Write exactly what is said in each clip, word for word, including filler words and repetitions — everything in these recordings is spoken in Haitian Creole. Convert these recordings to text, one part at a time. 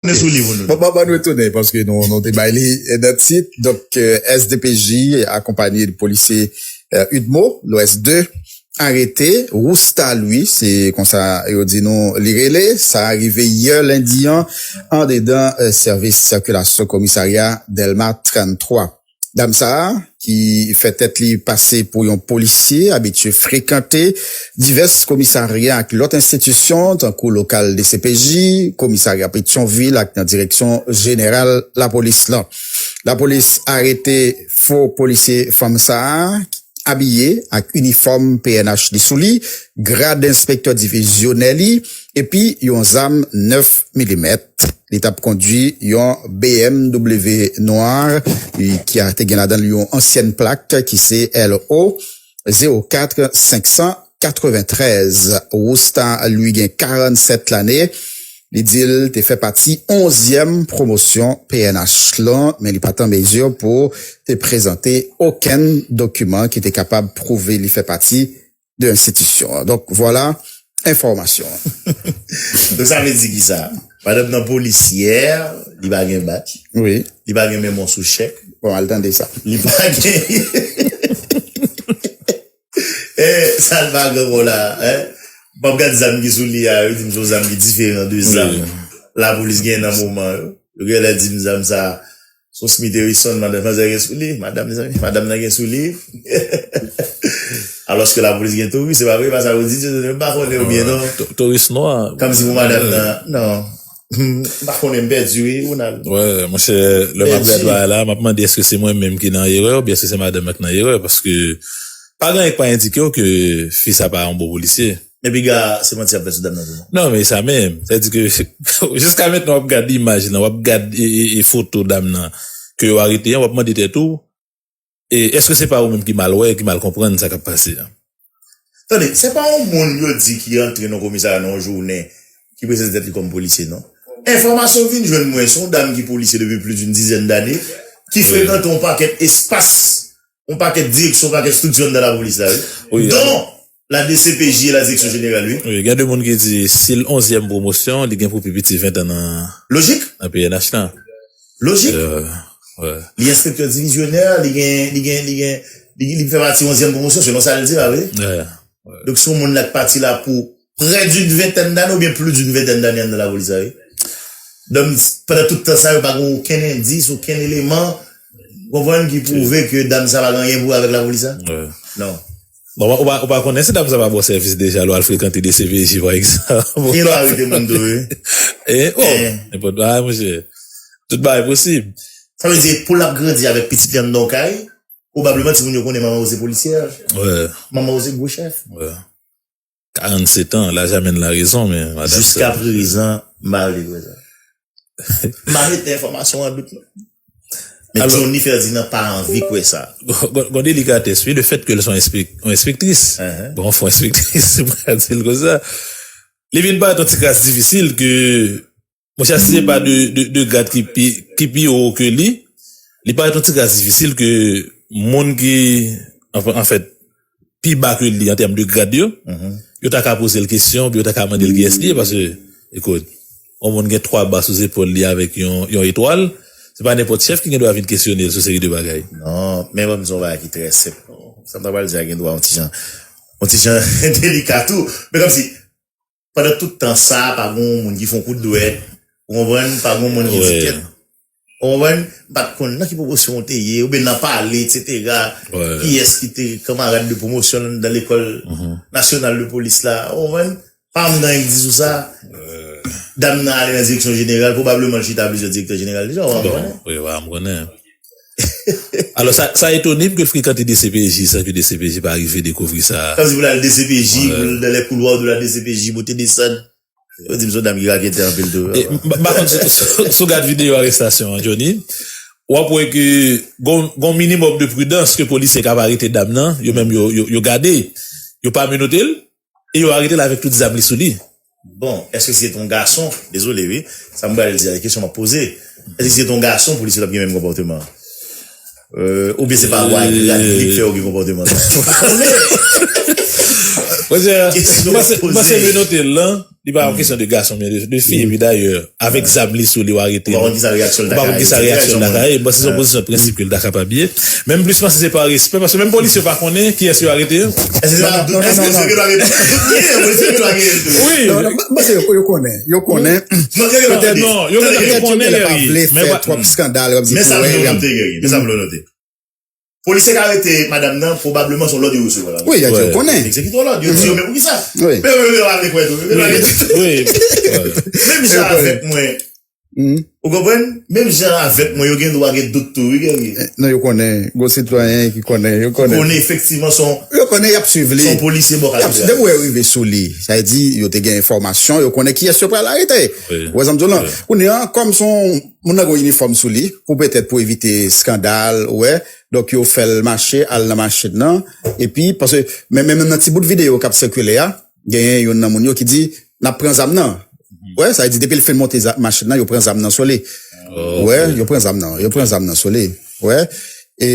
Tounen sou li pou nou. Bon, bon, bon, nou retounen paske nou, nou te bay li, eh, nan tit. Donk, eh, S D P J akonpaye de polisye, eh, UDMO, lwès de, arete Rousta Louis, se konsa yo di nou li rele. Sa rive yè lendi an, andedan, eh, sèvis sikilasyon komisarya Dèlma trannntwa. Dam sa a, ki fè tèt li pase pou yon polisye abitye frekante divès komisarya ak lòt enstitisyon, tankou lokal D C P J, komisarya Petyonvil ak nan direksyon jeneral lapolis lan. Lapolis arete fo polisye fanm sa a, abiye ak inifòm P N H li sou li, grad enspektè divizyonè li, epi yon zam nèf milimèt. Li t ap kondwi yon B M W nwa, ki a te gen ladan l yon ansyèn plak ki se L O zewo kat senk san katreventrèz. Rousta, li, gen karannsèt lane. Li di l te fè pati onzyèm pwomosyon P N H lan, men li pa t an mezi pou te prezante okenn dokiman ki te kapab pwouve li fè pati de enstitisyon an. Donk, vwala enfòmasyon an. Donk, sa vle di ki sa? Madanm nan polisyè, li pa gen badj. Wi. Li pa gen menm yon sou chèk. Bon, al tande sa. Li pa gen. Eh, sa l pa gen bon la, hein? M ap gad zam ki sou li a, yo di m se yon zam ki diferan de zam lapolis gen nan moman yo. Yo genlè di m zam sa, se yon Smith and Wesson, madanm nan gen sou li, madanm, mezanmi, madanm nan gen sou li. Alòske lapolis gen toris, se pa vre, pa sa yo di, m pa konnen oubyen non. To-, toris nwa. Kòmsi pou madanm nan, non. M pa konnen, m pèdi, wi, Ronald. Wè, monchè, lè m ap gad bagay la, m ap mande èske se mwen menm ki nan erè oubyen èske se madanm nan ki nan erè, paske pa gen anyen ki pa endike w ke fi sa pa yon bon polisye. Men piga, se manti y ap fè sou dam nan tou. Non, men sa menm. Sa vle di ke jiska mentnan w ap gad imaj lan, w ap gad e, e, e foto dam nan ke yo arete an, w ap mande tèt ou, e èske se pa ou menm ki mal wè, ki mal konprann sa k ap pase a? Tande, se pa yon moun yo di ki rantre nan komisarya nan yon jounen, ki prezante tèt li kòm polisye, non. Enfòmasyon vin jwenn mwen, se yon dam ki polisye depi plis d'une dizaine d'années, ki frekante yon pakèt espas, yon pakèt direksyon, yon pakèt estrikti anndan lapolis la, wi. Wi, don la D C P J e la direksyon jeneral, wi. Wi, gen de moun ki di si l onzyèm pwomosyon, li gen pou pi piti ven tan nan, lojik, nan P N H lan. Lojik. Euh, wè. Li enspektè divizyonè, li gen, li gen, li gen, li, li fè pati onzyèm pwomosyon, selon sa l di la, wi. Wè, wè. Donk, se yon moun la k pati la pou près d'une vingtaine d'années oubyen plus d'une vingtaine d'années anndan lapolis la, wi. Donk, pandan tout tan sa, yo pa gen okenn endis, okenn eleman, w konprann, ki pwouve ke dam sa pa gen anyen pou wè avèk lapolis la? Wè. Non. Bon, ou pa, ou pa konnen si dam sa pa ba w sèvis deja, lè w al frekante D C P J, pa egzanp. Gen lè w arete moun tou, wi. Eh, oh, nenpòt bagay, monchè. Tout bagay posib. Sa vle di, pou l ap grandi avèk pitit li anndan yon kay, pwobableman timoun yo konnen manman yo se polisyè. Wè. Manman yo se gwo chèf. Wè. Karannsèt an, laj amèn la rezon, men madanm sa. Jiska prezan, m pa vle kwè sa. M pa mete enfòmasyon an dout, non. Men Johnny Ferdinand pa anvi kwè sa. Gon, gon, gon delikatès, wi, le fèt ke l se yon enspek-, yon enspektris. Bon, fò enspektris, m ka di l konsa. Li vin parèt yon ti kras difisil ke, monchè, si se pa de, de, de grad ki pi, ki pi wo ke li, li parèt yon ti kras difisil ke moun ki, anf-, anfèt, pi ba ke li an tèm de grad yo, yo ta ka poze l kesyon, yo ta ka mande l kiyès li ye, paske, ekout, yon moun gen twa ba sou zepòl li avèk yon, yon etwal, se pa nenpòt chèf ki gen dwa vin kesyone l sou seri de bagay. Non, men ban m di w yon bagay ki trè senp. Sa m ta pral di a gen dwa yon ti jan, yon ti jan delika tou. Men kòmsi, pandan tout tan sa a, pa gen yon moun ki fè yon kout dwèt, ou konprann, pa gen yon moun ki di tèt. Ou konprann, m pa t konn nan ki pwomosyon w te ye, oubyen nan pale, etsetera. Kiyès ki te kanmarad de pwomosyon nan lekòl nasyonal de polis la, ou konprann, pa m nan anyen k di sou sa. Dam nan ale nan direksyon jeneral, pwobableman l chita plizyè direktè jeneral deja, ou pa konnen. Wi, w pa janm konnen. Alò, sa, sa etone m ke l frekante D C P J san ke D C P J pa rive dekouvri sa. Kòmsi pou l al D C P J, pou l dans les couloirs de la D C P J, monte desann. Yo di m se yon dam ki raketè anpil tou. E, m, m pa konn si, si, si w gad videyo arestasyon an, Johnny, w ap wè ke gon, gon minimòm de pridans ke polisye k ap arete dam nan, yo menm yo, yo, yo gade, yo pa menote l, e yo arete l avèk tout zam li sou li. Bon, èske si se te yon gason, dezole wi, sa m pral di a, kesyon m ap poze, èske si se te yon gason, polisye t ap gen menm konpòteman an? Euh, oubyen se pa wa grad li k fè yo gen konpòteman sa? Kesyon m ap poze. Mwen se, mwen se menote l lan. Li pa yon kesyon de gason, men de, de fi. Epi dayè, avèk zam li sou li, w arete li. Ou pa konn ki sa reyaksyon l ta ka ye. Ou pa konn ki sa reyaksyon l ta ka ye. Bon, se yon pozisyon prensip ke l ta kapab ye. Men m plis panse se pa respè, paske menm polisye yo pa konnen kiyès yo arete yo. Èske se pa dout? Èske se yo ki dwe arete? Wi, polisye yo ki dwe arete. Wi. Non, non, m panse yo, yo konnen. Yo konnen. Non, yo konnen, yo konnen Gary. Yo pa vle fè twòp eskandal, yo ap di men sa pou wè, m vle note, Gary. Men sa m vle note. Polisye k arete madanm nan, pwobableman se yon lòd yo resevwa la. Wi, yo konnen. Egzekite yon lòd, yo di yo, men poukisa? Wi. Men yo, yo, yo pa vle kwè tou. Yo pa vle tou. Wi. Menm jan avèk mwen. Ou konprann? Menm jan avèk mwen, yo gen dwa gen dout tou, wi, Gary. Non, yo konnen. Gwo sitwayen ki konnen, yo konnen. Yo konnen efektivman se yon, yo konnen, y ap swiv li. Se yon polisye bò kalite. Depi w wè yo rive sou li, sa vle di, yo te gen enfòmasyon, yo konnen kiyès yo pral arete. Wi. Ou wè sa m di w lan? Kounye a, kòm se yon moun nan gen yon inifòm sou li, pou petèt pou evite eskandal, ou wè. Donk, yo fè l mache, al nan machin nan. Epi, paske, men, men, menm nan ti bout videyo k ap sikile a, genyen youn nan moun yo ki di, n ap pran zam nan. Ou wè, sa vle di, depi l fin monte za-, machin nan, yo pran zam nan sou li. Ou wè, yo pran zam nan, yo pran zam nan sou li. Ou wè. E,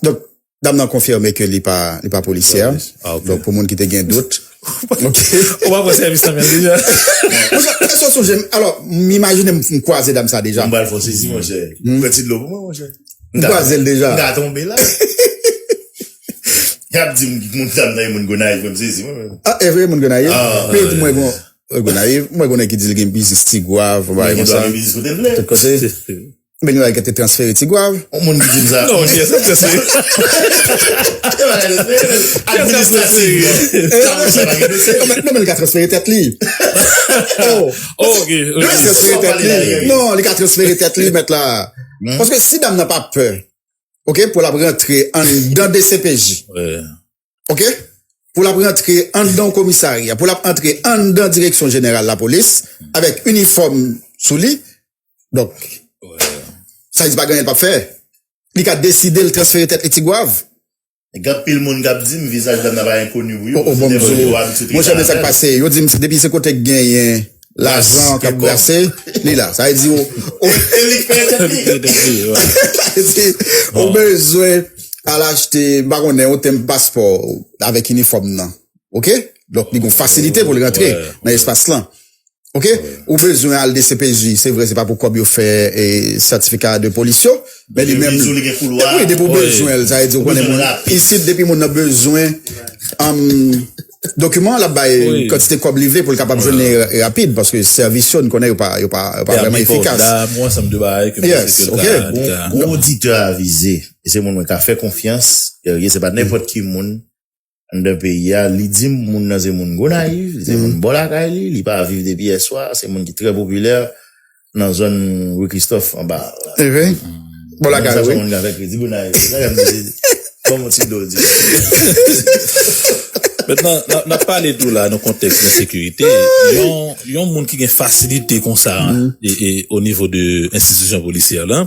donk, dam nan konfime ke li pa, li pa polisye a. Donk, pou moun ki te gen dout. Ou pa pran sèvis nan men l deja. Monchè, èske w sonje, alò, m imajine m, m kwaze dam sa deja. M pral fè w sezi, monchè. Pran ti dlo pou mwen, monchè. M kwaze l deja. M ka tonbe la. Y ap di m, moun dam nan e moun Gonayiv, mwen m sezi, mwen menm. Ah, e vre, moun Gonayiv? Peye di mwen, bon, e Gonayiv, mwen konnen ki di l gen biznis Tigwav, bagay konsa. Tout kote. Men nou al gen te transfere Tigwav. On moun ki di m sa. Non, monchè, sa transfere. Administrativman. Non, men, non, men li ka transfere tèt li. Oh. Oh, ok. Li ka transfere tèt li. Non, li ka transfere tèt li, mèt la. Paske si dam nan pa pè, ok, pou l ap rantre anndan D C P J. Ok? Pou l ap rantre anndan yon komisarya, pou l ap antre anndan direksyon jeneral lapolis, avèk inifòm sou li, donk, sa vle di pa gen anyen l p ap fè. Li ka deside l transfere tèt li Tigwav. Gen anpil moun k ap di m vizaj dam nan pa enkoni pou yo. Oh, oh, bon, se nèg yo abitye trete avè l. Monchè, men sa k pase, yo di m se depi se kote k genyen lajan k ap brase, li la. Sa vle di, ou, ou, e li k peye tèt li. Li k peye tèt li, wi. Sa vle di, ou bezwen al achte, m pa konnen, yon tenb paspò avèk inifòm nan. Ok? Donk, li gen fasilite pou l rantre nan espas lan. Ok? Ou bezwen al D C P J, se vre, se pa pou kòb yo fè, e, sètifika de polis yo, men li menm, wi, depi w bezwen l, sa vle di, ou konnen moun, isit, depi moun nan bezwen, um, dokiman, l ap bay kantite kòb li vle pou l kapab jwenn li ra-, rapid, paske sèvis yo, n konnen yo pa, yo pa, yo pa vrèman efikas. Yon ansanm de bagay ke m panse ke l ka, li ka. Gwo oditè avize, e se moun mwen ka fè konfyans, Guerrier, se pa nenpòt ki moun anndan peyi a, li di m moun nan se moun Gonayiv, li se moun bò lakay li, li pa viv depi yèswa, se moun ki trè popilè nan zòn Ri Kristòf anba. E vre? Bò lakay, wi. Sa se moun k avèk kredi Gonayiv. Sa k ap di, kòm ti do di. Mentnan, n ap, n ap pale tou la nan kontèks ensekirite. Yon, yon moun ki gen fasilite konsa, e, e, o nivo de enstitisyon polisyè la,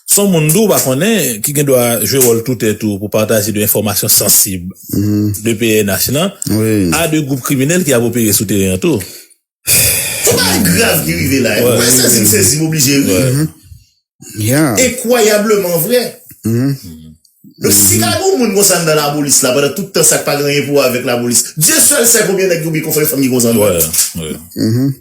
se yon moun tou ou pa konnen ki gen dwa jwe wòl toutè tou pou pataje de enfòmasyon sansib de P N H lan a de gwoup kriminèl ki ap opere sou teren an tou. Yon bagay grav ki rive la. Mwen sezi, m sezi, m oblije ri. Enkwayableman vrè. Donk, si ka gen yon moun konsa anndan lapolis la, pandan tout tan sa k pa gen anyen pou wè avèk lapolis, Dye sèl sè konbyen nèg ki oubyen konbyen fanm ki konsa anndan.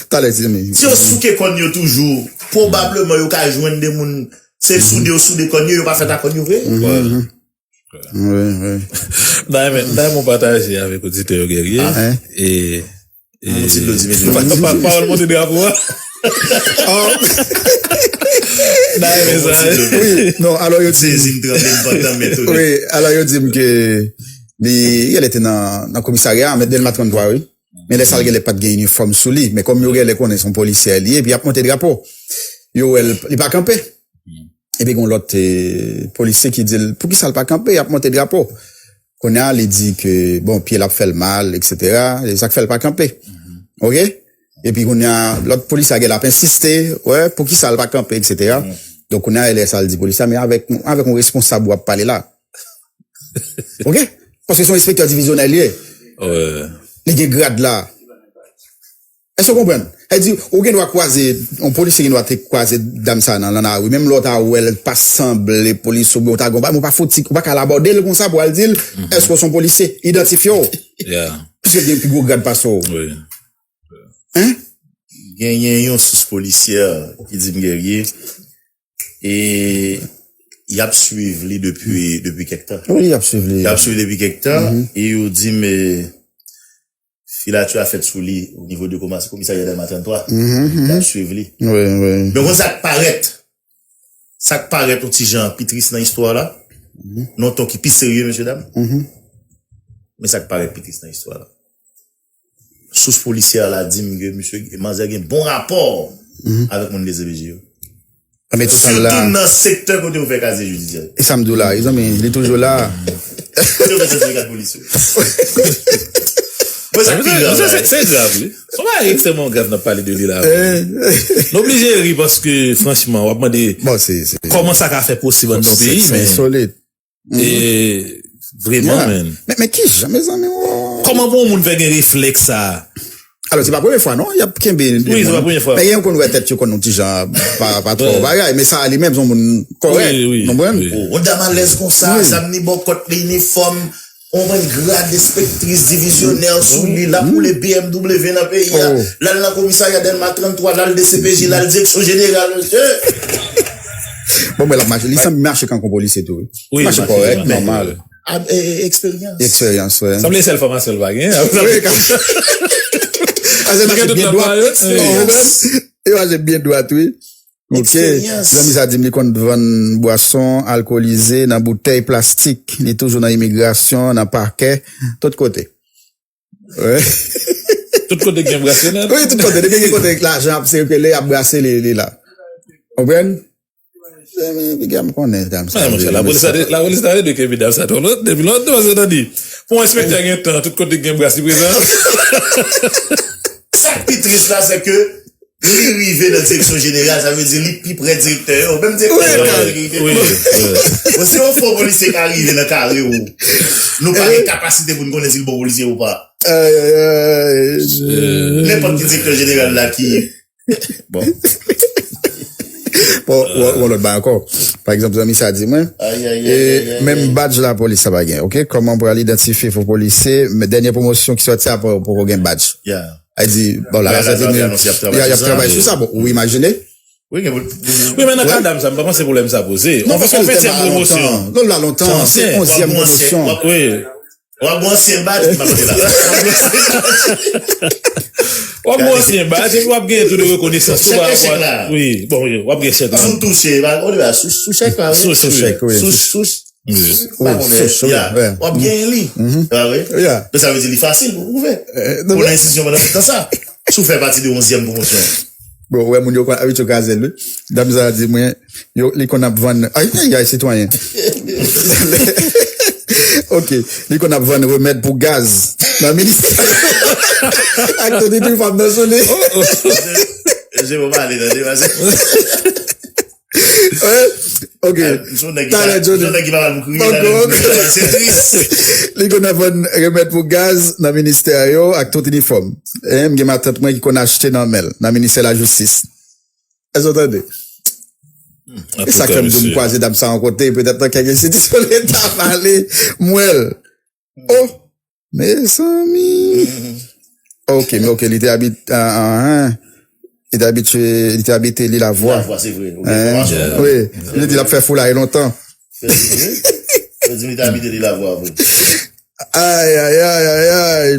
Talè, ti zanmi. Si yo souke kòn yo toujou, pwobableman yo ka jwenn de moun, se soude yo soude kòn yo, yo pa fèt ak kòn yo vre. Wi, wi. M ta renmen, m ta renmen w pataje avèk oditè yo, Guerrier. E, e, yon ti dlo di mesye. Pa, pa, pawòl monte drapo a. M ta renmen sa. Wi, non, alò yo di m. Sezi m tranble, m pantan mèt. Wi, alò yo di m ke li, li te nan, nan komisarya, men Dèlma trannntwa, wi. Men lè sa l genlè pa t gen inifòm sou li. Men kòm yo genlè konnen se yon polisyè li ye, epi y ap monte drapo. Yo wè l, li pa kanpe. Epi gen yon lòt, eh, polisye ki di l, poukisa l pa kanpe, y ap monte drapo. Kounye a, li di ke, bon, pye l ap fè l mal, etsetera. E sa k fè l pa kanpe. Oke? Epi kounye a, lòt polisye a genlè ap ensiste, wè, poukisa l pa kanpe, etsetera. Donk, kounye a, lè sa l di polisye a, men avèk, avèk yon responsab w ap pale la. Oke? Paske se yon enspektè divizyonè li ye. Li gen grad la. Èske w konprann? Sa vle di, ou gen dwa kwaze, yon polisye gen dwa te kwaze dam sa nan, nan lari. Menm lè w ta wè l pa sanble polisye oubyen w ta gen yon bagay, men w pa fouti, ou pa ka al abòde l konsa pou w al di l, èske w se yon polisye? Idantifye w. Yeah. misye gen pi gwo grad pase w. Wi. Hein? Genyen yon sous polisyè ki di m Guerrier, e y ap swiv li depi, depi kèk tan. Wi, y ap swiv li. Y ap swiv li depi kèk tan, e yo di m, eh, filati a fèt sou li o nivo de komis-, komisarya Dèlma trannntwa. Y ap swiv li. Wi, wi. Men w konn sa k parèt, sa k parèt yon ti jan pi tris nan istwa la, nan yon ton ki pi serye, mesye dam. Men sa k parèt pi tris nan istwa la. Sous polisyè la di m ke misye, manzè gen bon rapò avèk moun D C P J yo. Anben, total la. Sitou nan sektè kote yo fè kazye jidisyè. E sa m di w la, e zanmi, li toujou la. Yo fè sètifika de polis yo. Mwen sa ki pi grav Se la. Se grav, wi. Se yon bagay ekstrèmman grav n ap pale de li la. Nou oblije ri paske, franchman, w ap mande Bon, se, se, kòman sa ka fè posib anndan yon se, peyi, se men ensolit. E, vreman, men. Men, men ki jan, mezanmi, oh. Kòman pou yon moun fè gen reflèks sa? Alò, se pa premye fwa, non? Y ap kenbe. Wi, se pa premye fwa. Men gen yon konn wè tèt yo konn yon ti jan pa, pa twò bagay, men sa li menm, se yon moun kòrèk. Wi, wi, Konprann? wi. Yon dam alèz konsa, sa m ni bòkòt li, inifòm, on mwen grad enspektris divizyonè sou li, l ap woule B M W nan peyi a, l al nan komisarya Dèlma trannntwa, l al D C P J, l al direksyon jeneral, mesye. Bon, mwen l ap mache. Li sanble mache kankou polisye tou, wi. Wi, Mache mache, kòrèk, mache. Nòmal. Eksperyans. Eksperyans, wi. Sanble sèl fòmasyon l pa gen. Ase mache byen dwat. Li mache byen dwat, wi. Ok. Zanmi sa di m li konn vann bwason alkolize nan boutèy plastik. Li toujou nan imigrasyon, nan pakè, tout kote. Tout kote gen brase nèt. Wi, tout kote. Depi gen kote lajan ap sikile, ap brase, li, li la. Konprann? Piga m konnen dam sa. Lapolis la te, lapolis la te dwe kenbe dam sa twò lontan, depi lontan, paske tande, pou yon enspektè gen tan, tout kote gen brase prezan. Sa k pi tris la, se ke li rive nan direksyon jeneral, sa vle di li pi pre direktè yo. Menm direktè yo pa gen. Bon, si yon fo polisye ka rive nan kare ou, nou pa gen kapasite pou n konnen si l bon polisye ou pa. Nenpòt ki direktè jeneral la ki Bon. Bon, yon lòt bagay ankò. Pa egzanp, zanmi sa di mwen, menm badj lapolis sa pa gen, ok? Kòman pou al idantifye fo polisye? Men dènye pwomosyon ki sòti a poko gen badj. Ay di, bon, la, la, y ap travay sou sa. Bon, ou imajine? Wi, gen pou. Wi, men nan ka dam sa, m pa panse pwoblèm sa poze. On fentyèm pwomosyon. Non, la lontan, se onzyèm pwomosyon. W ap gen ansyen badj ki pa pote la. W ap gen ansyen badj, epi w ap gen tou de rekonesans tou. Wi, bon, w ap gen chèk la. Si w touche, sou chèk la, wi. Sou chèk, wi. Sou chèk. W ap gen li. Men sa vle di li fasil pou pwouve. Pou nan enstitisyon pandan tout tan sa. Si w fè pati de onzyèm pwomosyon. Bon, ou wè moun yo konn abitye kraze l, wi. Dam sa di mwen, yo, li konn ap vann. Ay, ay, ay, sitwayen. Ok. Li konn ap vann remèd pou gaz nan ministè. Ak tout epi fanm nan sou li. Je vais parler dans le passé. Ok. Talè Johnny. Li konn ap vann remèd pou gaz nan ministè yo ak tout inifòm. M gen matant mwen ki konn achte nan men l nan ministè lajistis. Èske w tande? E sa k fè m di m kwaze dam sa yon kote, petèt nan kèk enstitisyon leta pale, m wè l. Oh! Mezanmi! Ok, men ok, li te abit, ah, ah, li te abitye, li te abite li Lavwa. Lavwa, se vre. Wi, li te di l ap fè foulay lontan. Yo di m li te abite li Lavwa, vre. Ay, ay, ay, ay, ay.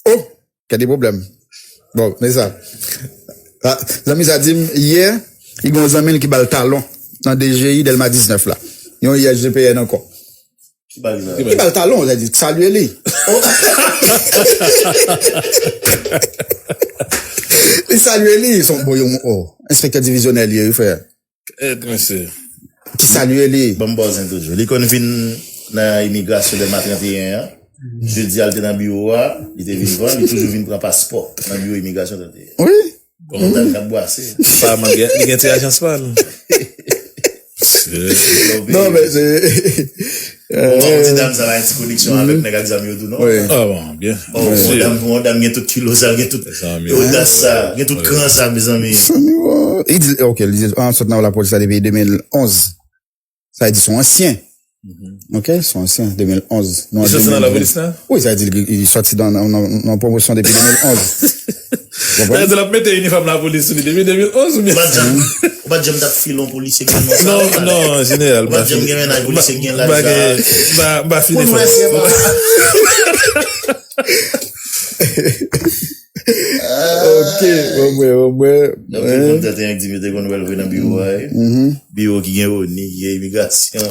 Oh, gade pwoblèm. Bon, men sa. Zanmi sa di m, yè, li gen yon zanmi l ki ba l talon nan D G I Dèlma diznèf la. Yon I S G P N ankò. Li ba l talon, sa di, salye li. Li salye li, son bon, yon, oh, enspektè divizyonè li ye, wi, frè. Ki salye li. Ban m ba w zen toujou. Li konn vin nan imigrasyon Dèlma trannteyen an. Jodi a, l te nan biwo a, li te vin vann, li toujou vin pran paspò nan biwo imigrasyon trannteyen. Wi. Bon, nan kap bwase. Li gen ti ajans pa l. Non, men se. Bon, ti dam sa la, ti koneksyon avèk nèg ak zam yo tou, non? Wi. Ah bon, byen. Bon, dam, bon, dam gen tout kilo sa, gen tout odas sa, gen tout kran sa, mezanmi. Li di, ok, li di, an sot nan lapolis la depi de mil onz. Sa vle di se yon ansyen. Ok, se yon ansyen, de mil onz. Nou Li soti nan lapolis la? Wi, sa di li soti nan, nan, nan pwomosyon depi de mil onz. Sa di l ap mete inifòm lapolis sou li depi de mil onz ou byen? Ou pa t janm, ou pa t janm t ap file yon polisye ki gen non sa? Non, non, jeneral. Ou pa t janm gen mennaj polisye ki gen laj la? Ba, ba fini fè. Ok, bon, mwen, bon, mwen. Donk, se konn tèt yon di mete konn wè l vre nan biwo a, wi. Biwo ki gen oni, ki gen imigrasyon.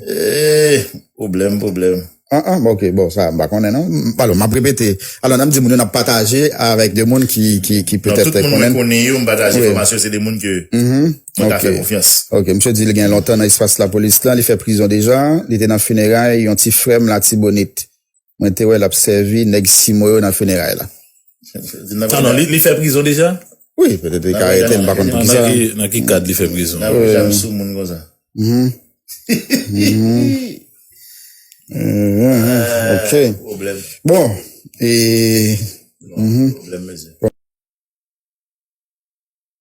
Eh, pwoblèm, pwoblèm. Ah, ah, bon, ok, bon, sa, m pa konnen, non. Alò, m ap repete. Alò, n ap di moun yo n ap pataje avèk de moun ki, ki, ki Non, petèt tout moun mwen konnen. Konnen yo, m pataje Wi. Enfòmasyon, se de moun ke mwen ka Ok. Fè konfyans. Ok, misye di li gen lontan nan espas lapolis la, li fè prizon deja, li te nan fineray yon ti frè m Latibonit. Mwen te wè l ap sèvi nèg Simo yo nan fineray la. Ah non, li, li fè prizon deja? Wi, petèt li ka rete, m pa konn Nan, poukisa. Nan ki, nan ki kad li fè prizon? Nan vre, janm sou moun konsa. Mhm. Mhm. Euh, ok. Pwoblèm. Bon, e Pwoblèm, mesye.